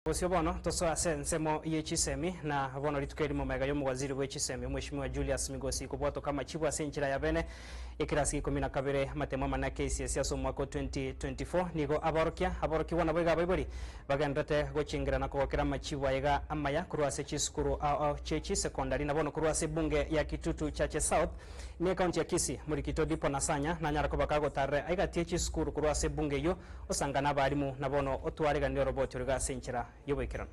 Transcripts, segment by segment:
Bosio bono tosoe ase ensemo ye chisemi, na bono rituko erimo magega y'omowaziri bwe chisemi, Omweshimiwa Julius Migosi, kobwatoka amachibu ase enchera ya bene y'ekerasi gia ikomi na kabere amatemo amanene a KCSE ase omwaka o 2024. Nigo abaorokia, aborokigwa naboigo abaibori bagendererete gochengera na kogokera amachibu ayega amaya korwa ase chisukuru ao ao chie chisekondari na bono korwa ase ebunge ya Kitutu Chache South ne ekaunti ya Kisii. Morikito Dipo Nasanya nanyara koba kagotarera aigatie chisukuru korwa ase ebunge eyio Osangane abalimu, na bono otwareganie oroboti oroiga ase enchera y'oboikeranu.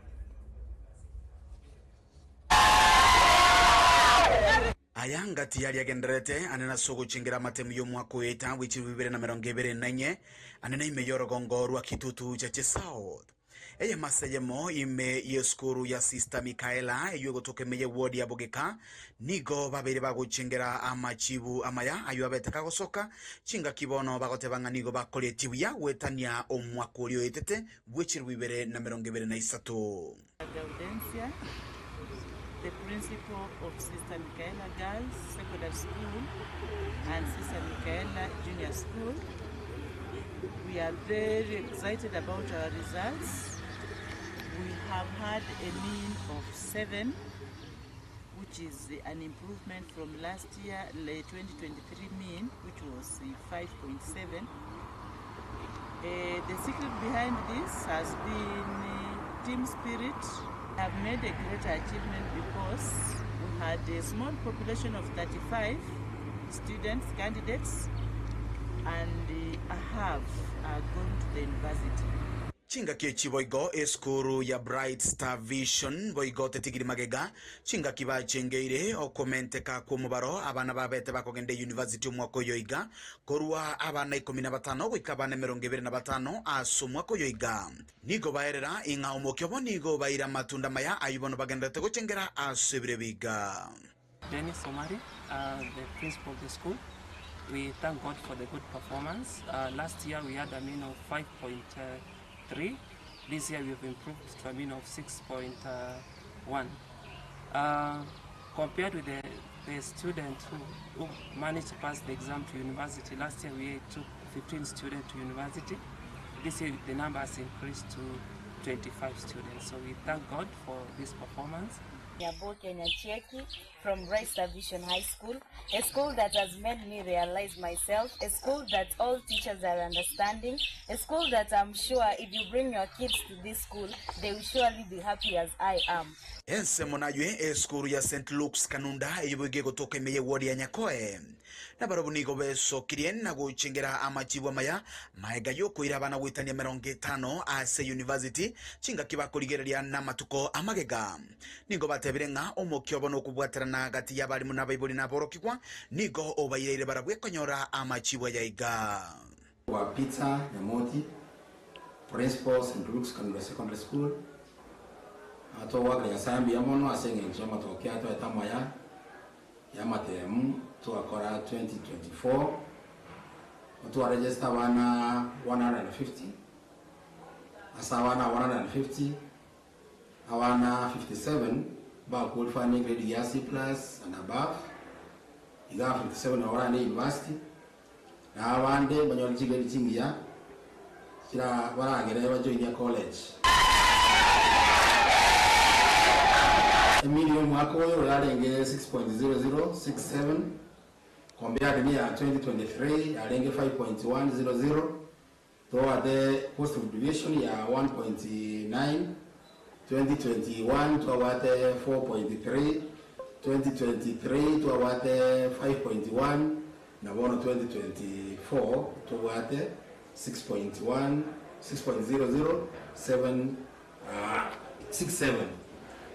Aya ngati yaria agendererete ane nase ogochengera amatemu y'omwaka oeta bwe chilifu bibere na emerongo ebere na enye, ane na ime y'orogongo rwa Kitutu Chache South. Eyemo ase eyemo ime y'esukuru ya Sister Michaela eyio egotoka ime y'eward ya Bogeka, nigo babeire bagochengera amachibu amaya ayio abete kagosoka chingaki bono bagoteba ng'a nigo bakoretie buya goetania omwaka oria oetete bwe chilifu ibere na emerongo ebere na isato. Gaudensia, the principal of Sister Michaela Girls Secondary School and Sister Michaela Junior School. We are very excited about our results. We have had a mean of 7, which is an improvement from last year, 2023 mean, which was 5.7. The secret behind this has been team spirit. Have made a great achievement because we had a small population of 35 students, candidates, and a half are going to the university. Chingaki echi boigo esukuru ya Bright Star Vision boigo tetigiri magega, chingaki bachengeire okomenteka kw'omobaro abana babete bakogenda eyunivasiti omwaka oyo iga, korwa abana ikomi na batano goika abana emerongo ebere na batano ase omwaka oyo iga. Nigo baerera ing'a omokia obo nigo obaeire amatunda amaya ayio bono bagendererete gochengera ase ebiro ebi iga. Dennis Omari, the principal of the school, we thank God for the good performance. Last year we had a mean of 5.3, this year we have improved to a mean of 6.1. Compared with the, the student who, who managed to pass the exam to university, last year we took 15 students to university. This year the number has increased to 25 students. So we thank God for this performance. Nyaboke Nyachieki from Bright Star Vision High School, a school that has made me realize myself, a school that all teachers are understanding, a school that I'm sure if you bring your kids to this school, they will surely be happy as I am. Ensemo naywe esukuru ya St Luke's Kanunda eyio boigo egotoka ime y'eward ya Nyakoe. Nabarabwo nigo besokirie na gochengera amachibu amaya magega y'okoira abana goetania emerongo etano ase university chingaki bakorigereria namatuko amagega. Nigo batebire ng'a omokia obo nokobwaterana gati y'abalimu na abaibori na aborokigwa nigo obaireire barabwo ekonyora amachibu aya iga. Wa Peter Nyamoti, Principal, St. Luke's Kanura Secondary School, Togoakera Nyasae mbuya mono ase engencho y'amatokeo atoete amaya y'amatemu twakora 2024, twaregister abana 150, ase abana aba 150, Abana 57 ba qualify ne grade ya C plus and above, iga 57 nabo baragende university, na abande banyore chigrade chingiya chira baragere bajoinie college. Emiri y'omwaka oyo yarenge 6.0067 compared neya 2023 yarenge 5.100. Twabwate positive deviation ya 1.9, 2021 twabwate 4.3, 2023 twabwate 5.1 na bono 2024 tobwate 6.1, 6.007, 67.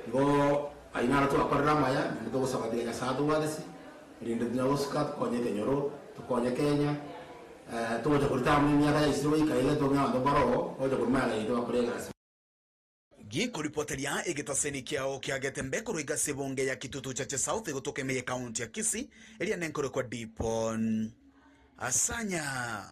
Igo ayio naro twakorire amaya naende togosaba tiga Nyasae atobwatisi erinde tonyare gosuka tokonye ekenyoro, tokonye Kenya. Togocha korita amo emiaka yaisire goika iga tong'e abanto mbaroo, bagocha korwa magega yaito bakore egasi. Gikoripoteria egetaseni kiao kia Getembe korwa igasi ebunge ya Kitutu Chache South egotoka ime ye county ya Kisii eria nenkorokwa Dipon Asanya.